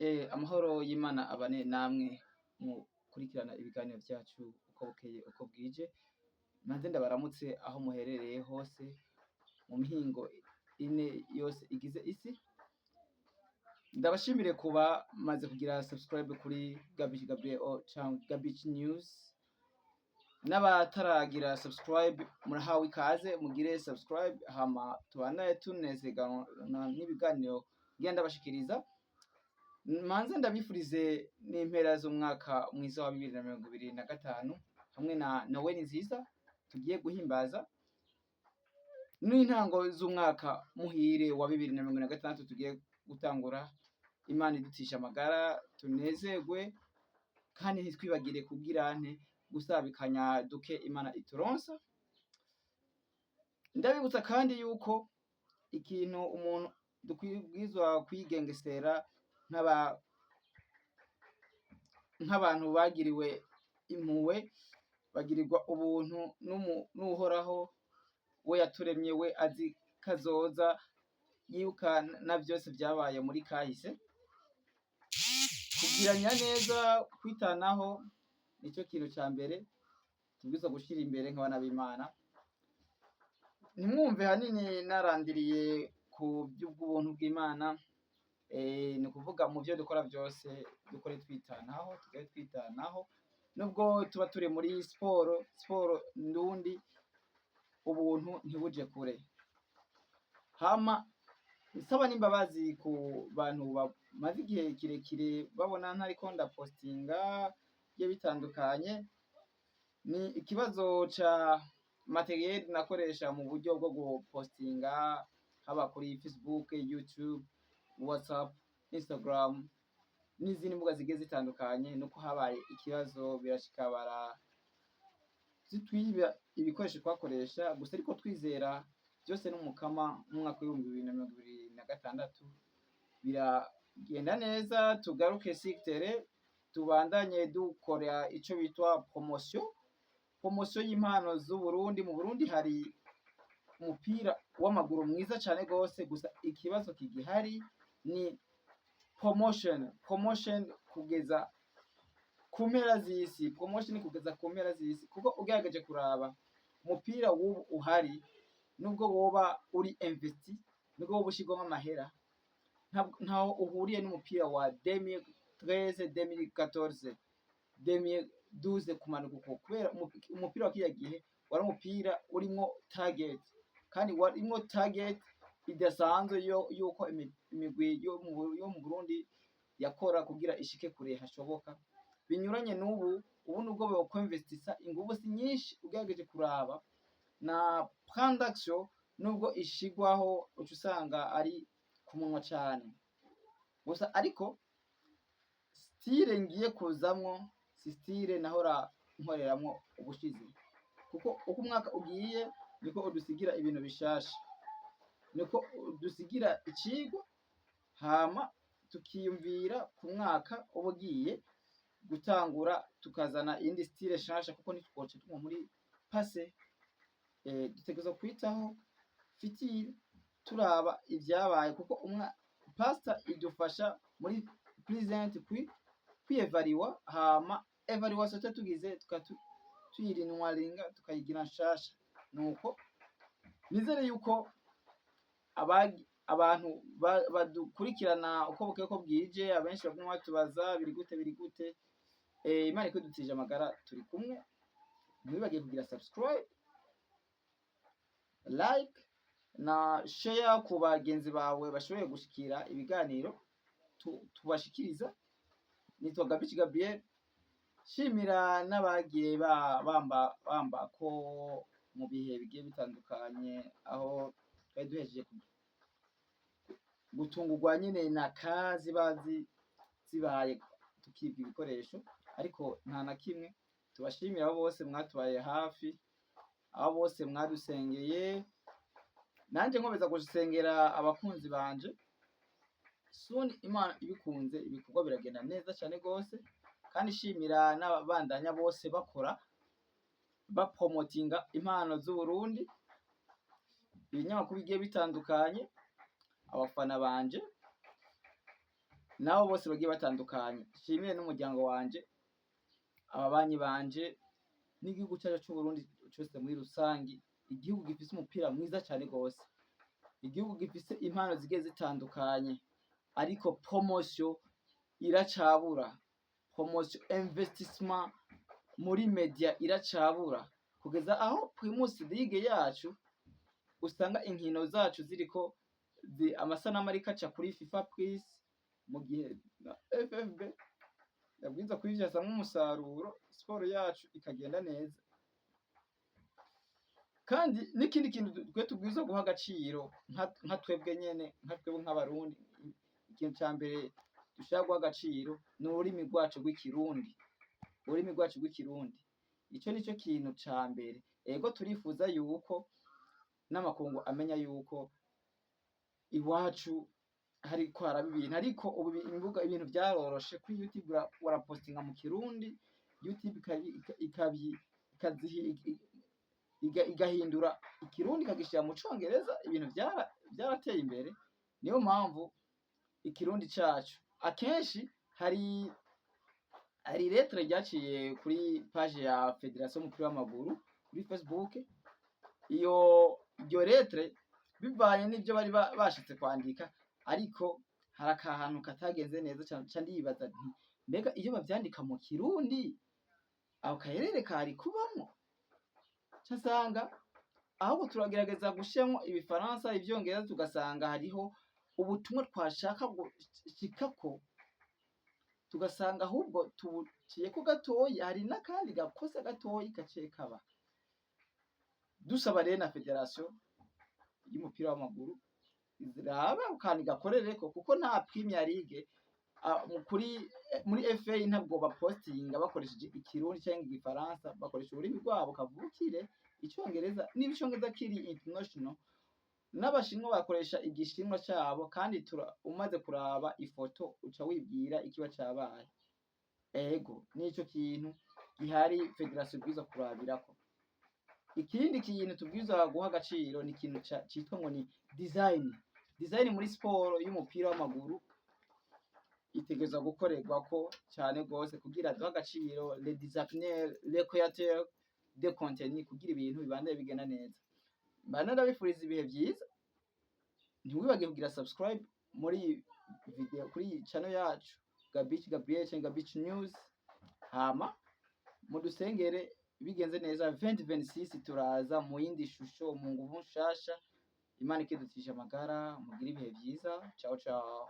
Amahoro y'Imana abane namwe mukurikirana ibiganiro vyacu uko bukeye uko bwije. Manze ndabaramutse aho muherereye hose mu mihingo ine yose igize isi. Ndabashimire kuba maze kugira subscribe kuri Gabic Gabriel canke Gabic News. N'abataragira subscribe, murahawe ikaze, mugire subscribe hama tubandanye tunezerana n'ibiganiro ngenda ndabashikiriza. Manze ndabifurize n'impera z'umwaka mwiza wa 2025 hamwe na Noel nziza tugiye guhimbaza, n'intango z'umwaka muhire wa 2026 tugiye gutangura. Imana idutisha amagara, tunezerwe kandi ntitwibagire kugira nte gusabikanya duke Imana ituronsa. Ndabibutsa kandi yuko ikintu umuntu dukwibwizwa kwigengesera nk'abantu bagiriwe impuhwe, bagirirwa ubuntu n'Uhoraho, we yaturemye, we azi kazoza, yibuka na vyose vyabaye muri kahise. Kugiranya neza, kwitanaho, nico kintu ca mbere tubwirizwa gushira imbere nk'abana b'Imana. Ntimwumve hanini narandiriye ku vy'ubuntu bw'Imana. Ni ukuvuga mu vyo dukora vyose dukore twitanaho, tugere twitanaho nubwo tuba turi muri siporo, siporo ndundi, ubuntu ntibuje kure. Hama nsaba n'imbabazi ku bantu bamaze igihe kirekire babona ntariko ndapostinga bigiye bitandukanye. Ni ikibazo ca matériel nakoresha mu buryo bwo gupostinga, haba kuri Facebook, YouTube, WhatsApp, Instagram n'izindi mbuga zigiye zitandukanye. Nuko habaye ikibazo, birashika bara zitwiba ibikoresho twakoresha gusa, ariko twizera byose n'Umukama. Mu mwaka w'2026 biragenda neza, tugaruke sitere, tubandanye dukora ico bitwa promotion y'impano z'Uburundi. Mu Burundi hari umupira w'amaguru mwiza cane gose, gusa ikibazo kigihari ni promotion kugeza ku mpera z'isi, promotion kugeza ku mpera z'isi, kuko ugerageje kuraba umupira w'ubu uhari, nubwo woba uri investi, nubwo woba ushirwamwo amahera, ntaho uhuriye n'umupira wa 2013, 2014, 2012 kumanuka uko, kubera umupira wa kiriya gihe wari umupira urimwo target, kandi warimwo target idasanzwe yo yuko imigwi yo mu Burundi yakora kugira ishike kure hashoboka, binyuranye n'ubu. Ubu nubwo bokwinvestisa, inguvu si nyinshi. Ugerageje kuraba na plan d'action, nubwo ishigwaho, uca usanga ari ku munwa cane gusa. Ariko style ngiye kuzamwo si style nahora nkoreramwo ubushize, kuko uko umwaka ugiye niko udusigira ibintu bishasha, niko udusigira icigwa, hama tukiyumvira ku mwaka uba ugiye gutangura, tukazana iyindi style nshasha, kuko ntitwoca tuguma muri passé. Dutegerezwa kwitaho futur, turaba ivyabaye, kuko umwa passé idufasha muri present kwiyevariwa, hama évaluation tuba tugize tuyirinwaringa, tukayigira nshasha. Nuko nizere yuko abantu badukurikirana uko bukeye uko bwije, abenshi baguma batubaza biri gute, biri gute. Imana ikudutije amagara, turi kumwe. Ntiwibagiye kugira subscribe, like na share ku bagenzi bawe bashoboye gushikira ibiganiro tubashikiriza. Nitwa Gabici Gabriel. Shimira n'abagiye bamba ko mu bihe bigiye bitandukanye, aho twari duhejeje gutungurwa nyine na kazi bazi zibaye, tukibwa ibikoresho, ariko nta na kimwe. Tubashimira abo bose mwatubaye hafi, abo bose mwadusengeye. Nanje nkomeza gusengera abakunzi banje. Soon, Imana ibikunze, ibikorwa biragenda neza cyane rwose. Kandi shimira n'ababandanya bose bakora, bapromotinga impano z'Uburundi, ibinyamakuru bigiye bitandukanye, abafana banje. Nabo bose bagiye batandukanye, nshimire n'umuryango wanje, ababanyi banje, n'igihugu cyacu c'Uburundi cose muri rusangi, igihugu gifise umupira mwiza cane gose, igihugu gifise impano zigiye zitandukanye, ariko promotion iracabura, promotion, investissement muri media iracabura, kugeza aho Primus League yacu usanga inkino zacu ziriko amasanamu ariko aca kuri FIFA Plus, mu gihe na FFB yabwirizwa kuyivyazamwo umusaruro, siporo yacu ikagenda neza. Kandi n'ikindi kintu twe tubwirizwa guha agaciro nka twebwe nyene, nka twebwe nk'Abarundi, ikintu ca mbere dushaka guha agaciro ni ururimi rwacu rw'Ikirundi, ururimi rwacu rw'Ikirundi, ico nico kintu ca mbere. Ego, turifuza yuko n'amakungu amenya yuko iwacu hariko haraba ibintu, ariko ubu imbuga, ibintu vyaroroshe. Kuri YouTube urapostinga mu Kirundi, YouTube igahindura Ikirundi ikagishira mu Congereza. Ibintu vyarateye imbere. Niyo mpamvu Ikirundi cacu akenshi hari lettre ryaciye kuri page ya Fédération y'umupira w'amaguru kuri Facebook. Iyo iryo lettre, bivanye n'ivyo bari bashitse kwandika, ariko hari akantu katagenze neza. Ca ndibaza nti: "Mbega iyo bavyandika mu Kirundi, ako kaherere kari kubamwo?" Ca nsanga ahubwo turagerageza gushiramwo Ibifaransa, Ivyongereza, tugasanga hariho ubutumwa twashaka gushikako, tugasanga ahubwo tubuciyeko gatoyi. Hari n'akandi gakosa gatoyi gaciye kaba. Dusaba rero na Fédération y'umupira w'amaguru irabe ako kantu igakorereko, kuko nta Premier League kuri muri FA ntabwo bapostinga bakoresheje Ikirundi canke Igifaransa, bakoresha ururimi rwabo kavukire, Icongereza. Niba Icongereza kiri international, n'Abashinwa bakoresha Igishinwa cabo. Kandi umaze kuraba ifoto uca wibwira ikiba cabaye. Ego, nico kintu gihari Fédération ibwirizwa kurabirako. Ikindi kintu tubwirizwa guha agaciro ni ikintu citwa ngo ni design. Design muri siporo y'umupira w'amaguru itegerezwa gukorerwako cane gose, kugira duhe agaciro les designers, les créateurs de contenu, kugira ibintu bibandanye bigenda neza. Mbandanye ndabifuriza ibihe vyiza. Ntiwibagire kugira subscribe muri iyi video, kuri iyi channel yacu Gabich Gabriel canke Gabich News. Hama mudusengere, bigenze neza 2026 turaza mu yindi shusho, mu nguvu nshasha, Imana ikidutisha amagara. Mugire ibihe vyiza. Ciao ciao.